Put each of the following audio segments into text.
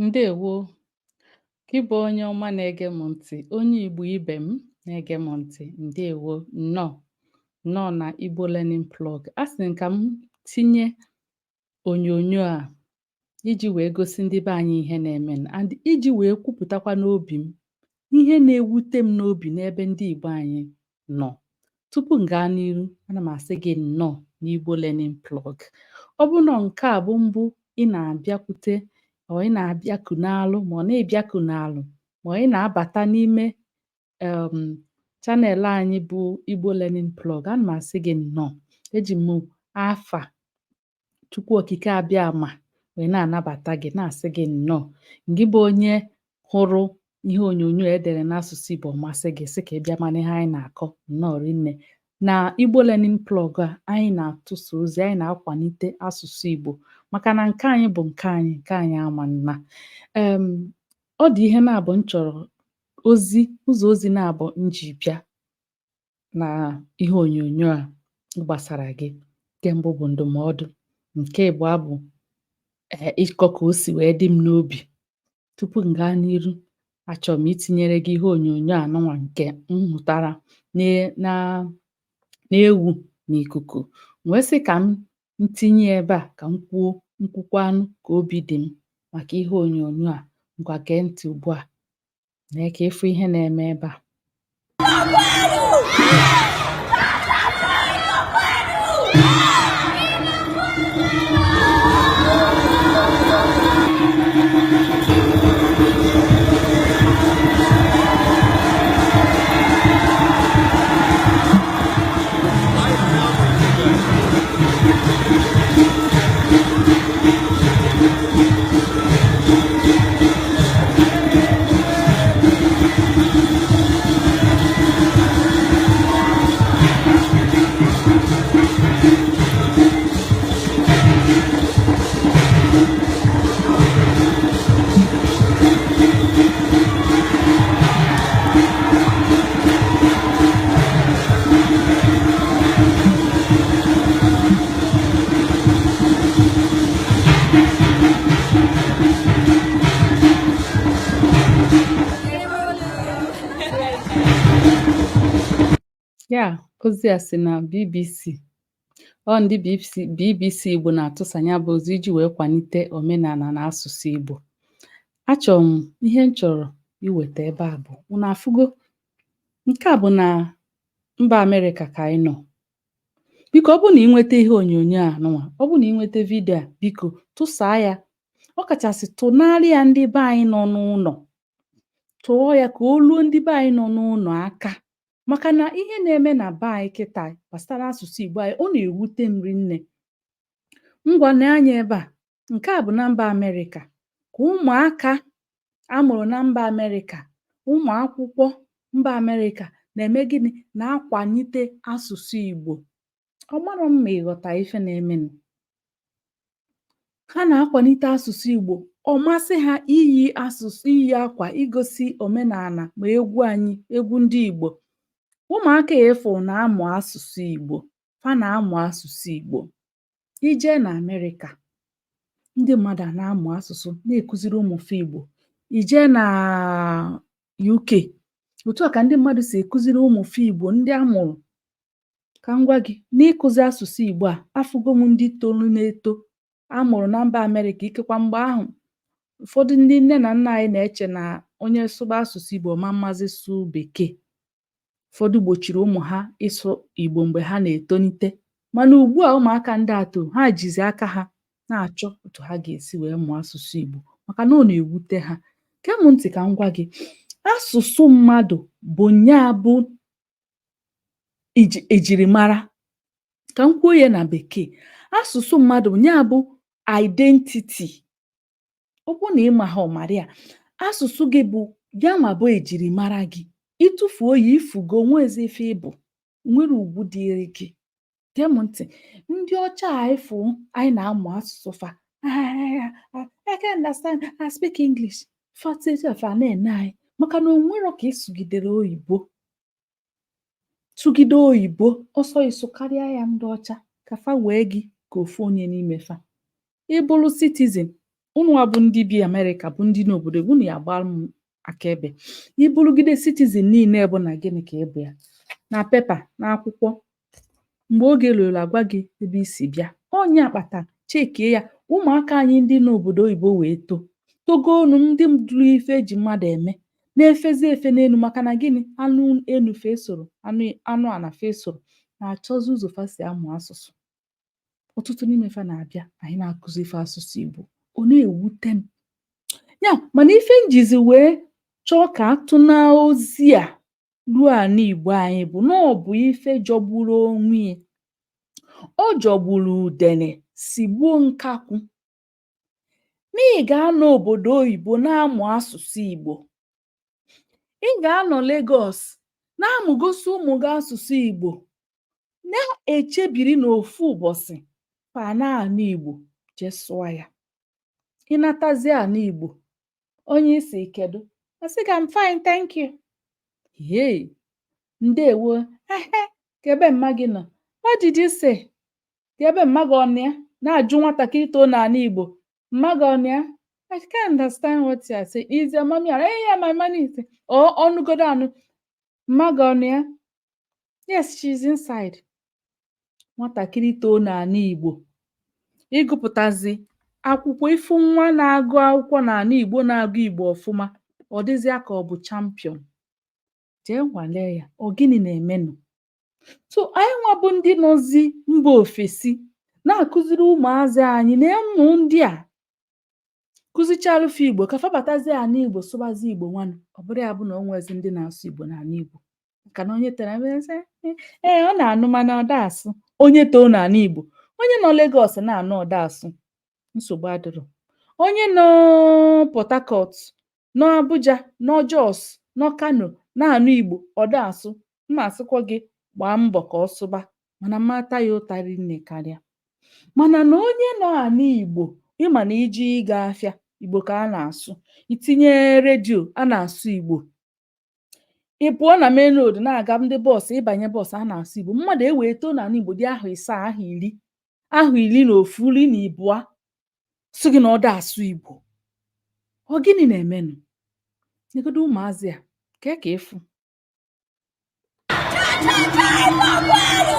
Ǹdeèwo gị bụ onye ọma na-ege m ntị̀, onye Ìgbò ibè m na-ege m ntị̀, ǹdeèwo, nnọọ, nnọọ na Igbo Learning Plug. A sị m ka m tinye ònyònyo a iji wee gosi ndị be anyị ihe na-emenụ and iji wee kwupụ̀takwa n'obì m ihe na-ewute m n'obì n'ebe ndị Ìgbò anyị nọ̀. Tupu m gaa n'iru, ana m asị gị nnọọ n'Igbo Learning Plug. Ọ bụrụ na nke a bụ mbụ ị na-abịakwute or ị na-abịakunalụ ma ọ na-ịbịakunalụ ma ị na-abata n'ime channel anyị bụ Igbo Learning Plug, ana m asị gị nnọọ. Eji m afa Chukwu Okike Abịama wee na-anabata gị, na-asị gị nnọọ. Gị bụ onye hụrụ ihe onyonyo edere n'asụsụ Igbo masị gị, sị ka ị bịa mara ihe anyị na-akọ, nnọọ rinne. Na Igbo Learning Plug a, anyị na-atụsa ozi, anyị na-akwalite asụsụ Igbo maka na nke anyị bụ nke anyị, nke anyị ama nna. Ọ dị ihe na-abụ m chọrọ ozi, ụzọ ozi na-abụ m ji bịa na ihe onyonyo a gbasara gị. Nke mbụ bụ ndụmọdụ, nke ịbụa bụ ịkọ ka o si wee dị m n'obi. Tupu m gaa n'iru, achọrọ m itinyere gị ihe onyonyo anụnwa nke m hụtara na na-ewu n'ikuku. M wee sị ka m tinye ya ebe a ka m kwuo nkwukwanụ ka obi dị m maka ihe onyonyo a. Ngwa gee ntị ugbu a. Nee ka ịfụ ihe na-eme ebe a. Ya ozi a si na BBC. Ọ ndị BBC Igbo na-atụsa ya bụ ozi iji wee kwalite omenala na asụsụ Igbo. Achọrọ m ihe m chọrọ iweta ebe a bụ unu afụgo nke a bụ na mba Amerịka ka anyị nọ. Biko ọ bụrụ na ị nweta ihe onyonyo a nụnwa, ọ bụrụ na ị nweta vidio a, biko tụsaa ya. Ọ kachasị tụnarị ya ndị be anyị nọ n'ụnọ. Tụọ ya ka o luo ndị be anyị nọ n'ụnọ aka maka na ihe na-eme na be anyị kịta gbasara asụsụ Igbo anyị, ọ na-ewute m rinne. Ngwa nee anya ebe a, nke a bụ na mba Amerịka ka ụmụaka a mụrụ na mba Amerịka, ụmụ akwụkwọ mba Amerịka na-eme gịnị? Na-akwalite asụsụ Igbo. Ọ marọ m ma ị ghọta ife na-emenụ. Ha na-akwalite asụsụ Igbo, ọ masị ha iyi asụsụ, iyi akwa igosi omenala ma egwu anyị, egwu ndị Igbo. Ụmụaka a ịfụ na-amụ asụsụ Igbo, fa na-amụ asụsụ Igbo. I jee na Amerịka, ndị mmadụ a na-amụ asụsụ na-ekuziri ụmụ fa Igbo. I jee na UK, otu a ka ndị mmadụ si ekuziri ụmụ fa Igbo ndị a mụrụ. Ka m gwa gị, n'ịkụzi asụsụ Igbo a, afụgo m ndị tolu na-eto a mụrụ na mba Amerịka, ikekwa mgbe ahụ ụfọdụ ndị nne na nna anyị na-eche na onye sụba asụsụ Igbo ma mmazi sụ bekee. Ụfọdụ gbochiri ụmụ ha ịsụ Igbo mgbe ha na-etonite, mana ugbu a ụmụaka ndị a toro, ha jizi aka ha na-achọ otu ha ga-esi wee mụọ asụsụ Igbo maka na ọ na-ewute ha. Gee m ntị ka m gwa gị, asụsụ mmadụ bụ nya bụ ejirimara. Ka m kwuo ya na bekee, asụsụ mmadụ bụ nya bụ identity. Ọ bụrụ na ị maghị ọmara ya, asụsụ gị bụ yanwa bụ ejirimara gị. Ị tụfuo ya, ifugo, onwezi ife ị bụ, nwere ugwu dịịrị gị. Gee m ntị, ndị ọcha a ịfụ anyị na-amụ asụsụ fa, I can understand, I speak English. Fa fa na-ene anyị maka na o nwero ka ị sụgidere oyibo, sụgide oyibo ọsọ ịsụ karịa ya ndị ọcha ka fa wee gị ka ofu onye n'ime fa. Ị bụrụ citizen, Unu nwa bụ ndị bi Amerịka, bụ ndị n'obodo, unu ya agbara m akaebe. Ịbụrụgide citizen niile bụ na gịnị ka ị bụ ya na paper, na akwụkwọ, mgbe oge ruru agwa gị ebe i si bịa. Ọnya kpata chekie ya, ụmụaka anyị ndị n'obodo oyibo wee too togonu, ndị duru ife eji mmadụ eme na-efezi efe n'elu, maka na gịnị? Anụ enu fesoro anụ, anụ ana fesoro na-achọzi ụzọ fa si amụ asụsụ. Ọtụtụ n'ime fa na-abịa, anyị na-akụzi ife asụsụ Igbo. Ọ na-ewute m ya, mana ife njizi wee chọọ ka atụ na ozi a ruo ala Igbo anyị bụ na ọ bụ ife jọgburu onwe ya. Ọ jọgburu udene sigbuo nkakwụ na ị ga-anọ obodo oyibo na-amụ asụsụ Igbo, ị ga-anọ Lagos na-amụgosi ụmụ gị asụsụ Igbo, na-echebiri n'ofu ụbọchị fa na-anụ Igbo jee sụọ ya. Ịnatazie ala Igbo, onye isi kedu, asị gị, "I'm fine, thank you." Hey, ndewo, ehe, ka ebe mma gị nọ? What did you say? Ka ebe mma gị ọ nọ ya? Na-ajụ nwatakịrị too n'ala Igbo, mma gị ọ nọ ya? I can't understand what you are saying. Is your mommy around? Hey, yeah, my mommy is. Or ọnụgodo anụ, mma gị ọ nọ ya? Yes, she's inside. Nwatakịrị too n'ala Igbo ịgụpụtazi akwụkwọ, ịfụ nwa na-agụ akwụkwọ n'ala Igbo na-agụ Igbo ọfụma, ọ dịzịa ka ọ bụ champion. Jee nwalee ya, ọ gịnị na-emenụ? So anyị nwa bụ ndị nọzi mba ofesi na-akụziri ụmụazị anyị na ụmụ ndị a kụzichalụ fa Igbo ka fa batazie ala Igbo sụbazie Igbo nwanụ. Ọ bụrụ ya bụ na o nwezi ndị na-asụ Igbo n'ala Igbo, maka na onye tere ee ọ na-anụ mana ọ da asụ. Onye too n'ala Igbo, onye nọ Lagos na-anụ ọda asụ, nsogbu adịrọ. Onye nọ Port Harcourt, nọ Abuja, nọ Jos, nọ Kano na-anụ Igbo ọda asụ, mma asịkwa gị gbaa mbọ ka ọ sụba, mana mmata ya ụta rinne karịa. Mana na onye nọ ala Igbo, ịma na iji ịga afịa, Igbo ka a na-asụ, itinye redio a na-asụ Igbo, ị pụọ na main road na-aga, ndị bus, ịbanye bus, a na-asụ Igbo. Mmadụ ewee too n'ala Igbo dị ahụ 7, ahụ 10, ahụ 11, 12, sị gị na ọ da asụ Igbo. Ọ gịnị na-emenụ? Negodo ụmụazị a kee ka ịfụ. Cha-cha-cha Igbo kwenu!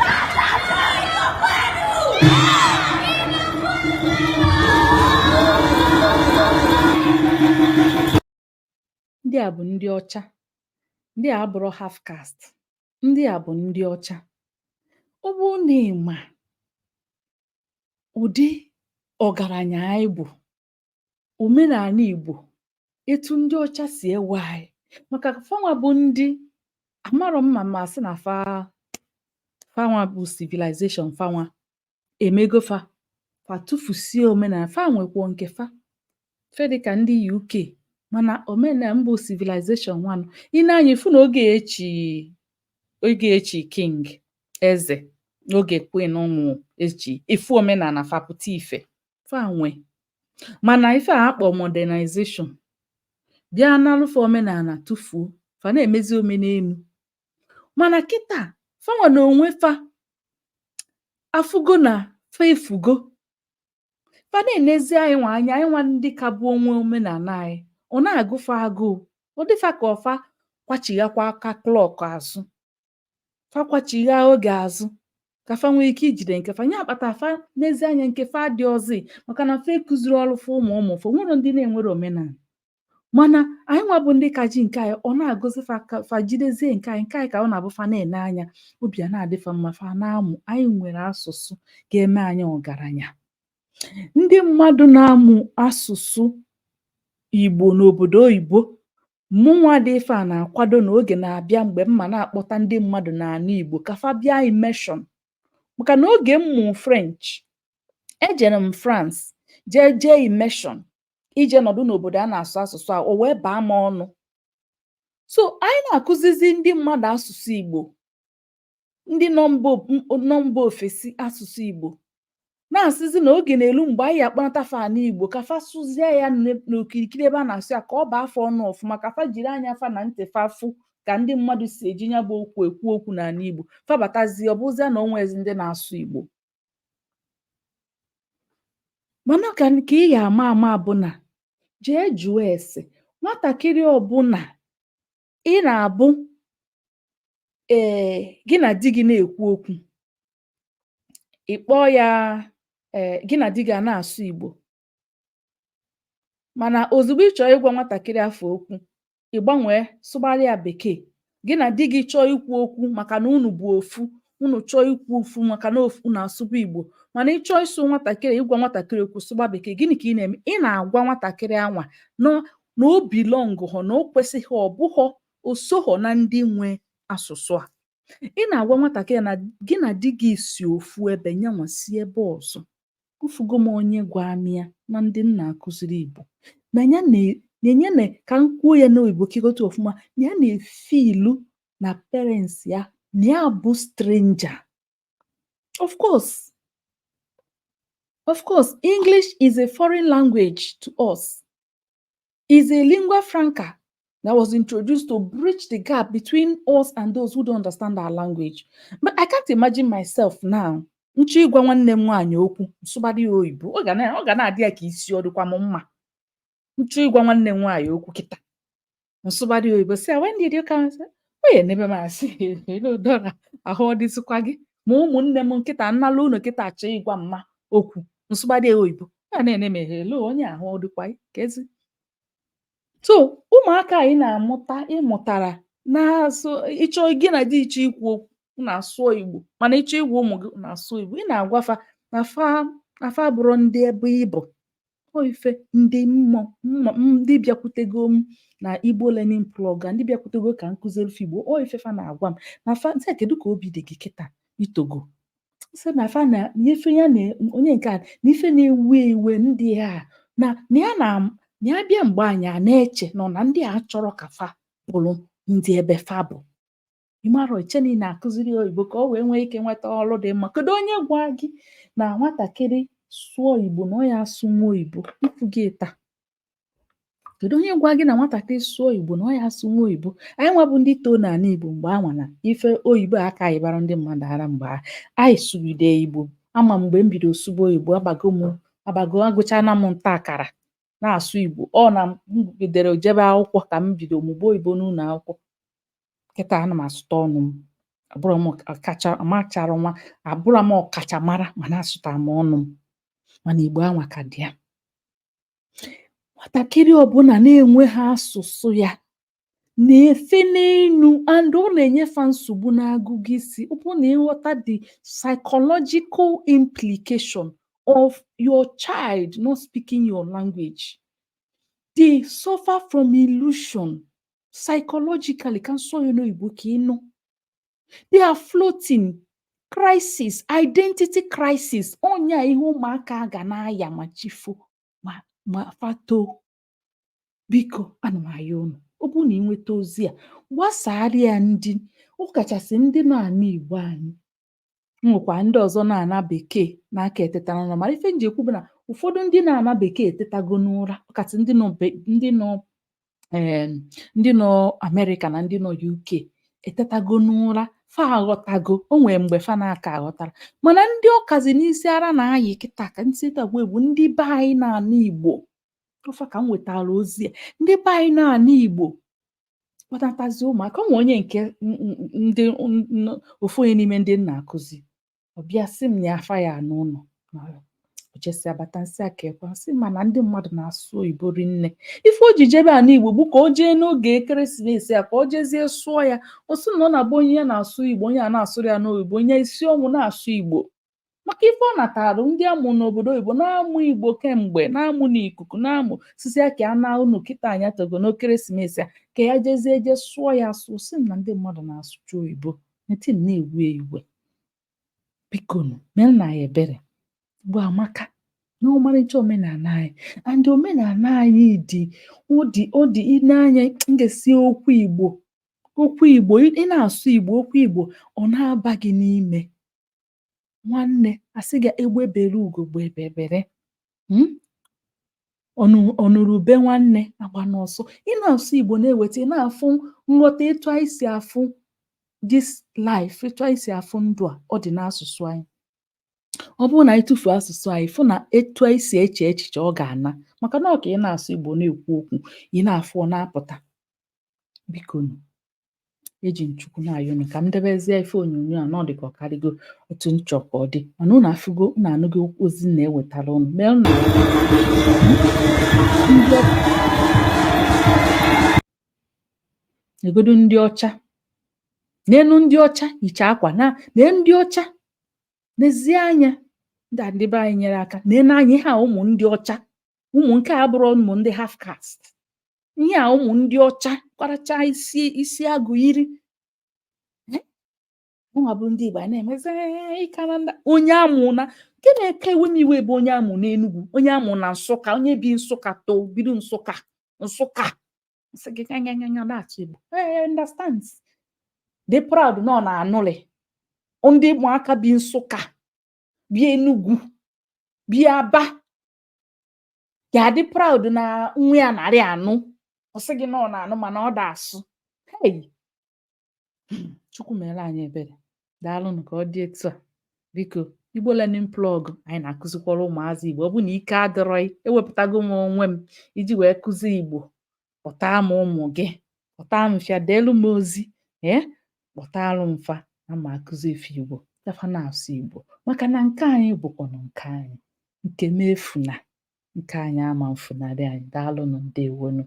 Cha-cha-cha Igbo kwenu! Igbo kwenu! Ndị a bụ ndị ọcha, ndị a abụrọ half caste, ndị a bụ ndị ọcha. Ọ bụrụ na ị ma ụdị ọgaranya anyị bụ, omenala Igbo, etu ndị ọcha si ewe anyị, maka fanwa bụ ndị amarọ mma ma sị na fa fanwa bụ civilization, fanwa emego fa fa tụfusie omenala fa, nwekwo nke fa fe dịka ndị UK, mana omenala mbụ civilization nwanụ. I nee anya ịfụ na oge echi king, eze, n'oge queen nwụ echi, ịfụ omenala fa pụta ife fa nwe. Mana ife a akpọ modernization bịa nalụfa omenala tụfuo, fa na-emezi omenelu. Mana kịta fanwa na onwe fa afụgo na fa efugo, fa na-enezi anyị nwa anya, anyị nwa ndị ka bụ onwe omenala anyị, ọ na-agụ fa agụụ, ọ dịfa ka ọfa kwachighakwa aka clock azụ, fa kwachigha oge azụ ka fa nwee ike ijide nke fa nya akpata fa n'ezi anya nke fa dị ọzọ, maka na fa ekuziri ọrụ fa ụmụ ụmụ fa nwere ndị na-enwere omenala. Mana anyị nwa bụ ndị ka ji nke anyị, ọ na-agụzi fa ka fa jidezie nke anyị, nke anyị ka ọ na-abụ fa na-ene anya, obi a na-adị fa mma, fa na-amụ. Anyị nwere asụsụ ga-eme anyị ọgaranya. Ndị mmadụ na-amụ asụsụ Igbo n'obodo oyibo, mụnwa dị ife a na-akwado na oge na-abịa mgbe mma na-akpọta ndị mmadụ n'ala Igbo ka fa bịa immersion, maka na oge m mụ French, ejere m France jee jee immersion, ije nọdụ n'obodo a na-asụ asụsụ a, o wee baa m ọnụ. So anyị na-akụzizi ndị mmadụ asụsụ Igbo, ndị nọ mba ofesi asụsụ Igbo, na-asịzi na oge na-elu mgbe anyị akpọnata fa ala Igbo ka fa sụzie ya n'okirikiri ebe a na-asụ ya, ka ọ baa afọ ọnụ ọfụma, ka fa jiri anya fa na ntị fa fụ ka ndị mmadụ si eji ya bụ okwu ekwu okwu n'ala Igbo. Fa batazie, ọ bụzie na onwezi ndị na-asụ Igbo. Mana ka ị ga-ama ama bụ na jee jụọ ese nwatakịrị ọbụla ị na-abụ ee gị na di gị na-ekwu okwu, ị kpọọ ya ee gị na di gị a na-asụ Igbo, mana ozugbo ị chọrọ ịgwa nwatakịrị afọ okwu, ị gbanwee sụgbarịa ya Bekee. Gị na di gị chọọ ikwu okwu maka na unu bụ ofu, unu chọọ ikwu ofu maka na ofu unu asụba Igbo, mana ị chọọ ịsụ nwatakịrị, ịgwa nwatakịrị okwu, sụgba Bekee. Gịnị ka ị na-eme? Ị na-agwa nwatakịrị anwa nọ na o belong họ, na o kwesịghị, ọ bụghọ o soghọ na ndị nwe asụsụ a. Ị na-agwa nwatakịrị na gị na di gị si ofu ebe, nyanwa si ebe ọzọ. Ụfụgo m onye gwa m ya na ndị m na-akụziri Igbo na ya na na ka m kwuo ya n'oyibo ka ịghọta ọfụma, na ya na-efeelu na parents ya, na ya bụ stranger. Of course, of course, English is a foreign language to us, is a lingua franca that was introduced to bridge the gap between us and those who don't understand our language. But I can't imagine myself now nchọ ịgwa nwanne m nwaanyị okwu, nsụgbara ya oyibo. Ọ ga na-adị ya ka isi ọ dịkwa m mma. Nchọ ịgwa nwanne m nwaanyị okwu kịta, nsụgbara ya oyibo, sị ya, "When did you come?" O ya enebe m asị, "Hello, Dora, ahụ ọ dịzikwa gị?" Ma ụmụnne m nkịta nnala unu kịta achọ ịgwa mma okwu, nsụgbara ya oyibo, ọ na-ene m, "Hello, onye ahụ ọ dịkwa gị ka ezi?" So ụmụaka anyị na-amụta ịmụtara na-asụ, ịchọ gị na di ịchọ ikwu okwu na-asụọ Igbo, mana ịchọ ịgwa ụmụ gị na-asụ Igbo, ị na-agwa fa na fa abụrọ ndị ebe ị bụ. Ọ ife ndị mmụọ ndị bịakwutego m na Igbo Learning Plug, ndị bịakwutego ka m kụziere fa Igbo, ọ ife fa na-agwa m na fa nsị a, "Kedu ka obi dị gị kịta itogo?" Sị na fa na ife ya na onye nke a na ife na-ewe ewe ndị a na ya na ya bịa mgbe anyị a na-eche nọ na ndị a chọrọ ka fa bụrụ ndị ebe fa bụ. Ị marọ iche na ị na-akụziri ya oyibo ka o wee nwee ike nweta ọrụ dị mma. Kedu onye gwa gị na nwatakịrị sụọ Igbo na ọ ya asụnwu oyibo? Ikwu gị taa, kedu onye gwa gị na nwatakịrị sụọ Igbo na ọ ya asụnwu oyibo? Anyị nwa bụ ndị too n'ala Igbo mgbe anwa na ife oyibo a aka yịbara ndị mmadụ ara mgbe ahụ, anyị sụgide Igbo. Ama mgbe m bido sụba oyibo, abago m abago, agụchana m nta akara na-asụ Igbo. Ọ na m bidoro jebe akwụkwọ ka m bido mụba oyibo n'ụlọ akwụkwọ. Kịta ana m asụta ọnụ m, abụrọ m ọkacha amachara nwa, abụrọ m ọkachamara, mana asụtara m ọnụ m, mana Igbo anwa ka dị ya. Nwatakịrị ọbụla na-enweghị asụsụ ya na-efe n'enu, and ọ na-enyefa nsogbu n'agụgụ isi. Ọ bụrụ na ịghọta the psychological implication of your child not speaking your language, they suffer from illusion psychologically. Ka nsọ ya n'oyibo ka ị nụ, they are floating. Crisis, identity crisis, ọnya ihe ụmụaka ga na-aya ma chifo ma fa too. Biko, ana m ayọ unu, ọ bụrụ na ị nweta ozi a, gbasara ya ndị ọkachasị ndị nọ ala Igbo anyị. Nwekwa ndị ọzọ na-ana Bekee n'aka etetara n'ụra, mana ife m ji ekwu bụ na ụfọdụ ndị na-ana Bekee etetago n'ụra, ọkachasị ndị nọ Amerịka na ndị nọ UK etetago n'ụra, fa aghọtago. O nwee mgbe fa na-aka aghọtara, mana ndị ọkazi n'isi ara na-ayị kịta ka nsị tagwa bụ ndị be anyị na-ana Igbo. Ọfa ka m wetara ozi a, ndị be anyị na-ana Igbo kpọtatazi ụmụaka. O nwee onye nke ndị ofu onye n'ime ndị m na-akụzi, ọ bịa sị m na afa ya n'ụlọ na o jesịa bata, nsị a ka ekwe sị mana ndị mmadụ na-asụ oyibo rinne. Ife o ji jebe ala Igbo bụ ka o jee n'oge ekeresimesi a, ka o jezie sụọ ya. O sị na ọ na-abụ onye ya na-asụ Igbo, onye a na-asụrụ ya n'oyibo, onye isi ọnwụ na-asụ Igbo, maka ife ọ natara ndị amụ n'obodo oyibo na-amụ Igbo kemgbe, na-amụ n'ikuku, na-amụ sisi ya ka a na unu kịta anya togo n'ekeresimesi a, ka ya jezie je sụọ ya asụ. Sị m na ndị mmadụ na-asụcha oyibo netin na-ewu ewe. Bikonu, mere na ya ebere. Igbo amaka na ọmarịcha omenala anyị, and omenala anyị dị, ọ dị ine anya m ga-esi okwu Igbo, okwu Igbo, ị na-asụ Igbo, okwu Igbo ọ na-aba gị n'ime. Nwanne, asị gị egbe bere ugo gbebe bere, ọnụrụ ube nwanne agba n'ọsọ. Ị na-asụ Igbo na-eweta, ị na-afụ nghọta etu anyị si afụ this life, etu anyị si afụ ndụ a, ọ dị n'asụsụ anyị. Ọ bụrụ na anyị tụfuo asụsụ anyị, fụ na etu anyị si eche echiche ọ ga-ana, maka na ọ ka ị na-asụ Igbo na-ekwu okwu, ị na-afụ ọ na-apụta. Bikonu, eji m Chukwu na-ayọ unu ka m debezie ife onyonyo a na ọ dị ka ọ karịgo otu m chọrọ ka ọ dị, mana unu afụgo, unu anụgo ozi m na-ewetara unu. Mee unu ndị negodu ndị ọcha n'enu, ndị ọcha yicha akwa na nee ndị ọcha, nezie anya ndị a, ndị be anyị nyere aka nene anya ihe a, ụmụ ndị ọcha, ụmụ nke a bụrụ ụmụ ndị half caste, ihe a ụmụ ndị ọcha kwaracha isi isi agụ yiri nwa bụ ndị Igbo a na-emezi ịka na ndị onye amụ na nke na-eke ewe m iwe bụ onye amụ n'Enugu, onye amụ na Nsụka, onye bi Nsụka too bido Nsụka Nsụka, sị gị nya nya nya na-atụ Igbo, ee, understand, dị proud na ọ na-anụlị ndị ụmụaka bi Nsụka, bi Enugu, bi Aba ga-adị proud na nwa ya narị anụ, ọ sị gị na ọ na-anụ mana ọ da asụ. Hey! Chukwu meere anyị ebere. Daalụnụ, ka ọ dị etu a. Biko, Igbo Learning Plug, anyị na-akụzikwara ụmụazị Igbo. Ọ bụ na ike adịrọghị, ewepụtago m onwe m iji wee kụzi Igbo. Kpọtaa m ụmụ gị, kpọtaa m fịa, deelu m ozi, ee, kpọtalụ m fa na ma akụzi ife Igbo, gafa na-asụ Igbo, maka na nke anyị bụkwanụ nke anyị, nke m efuna, nke anyị ama mfunarị anyị. Daalụnụ, ndewonu.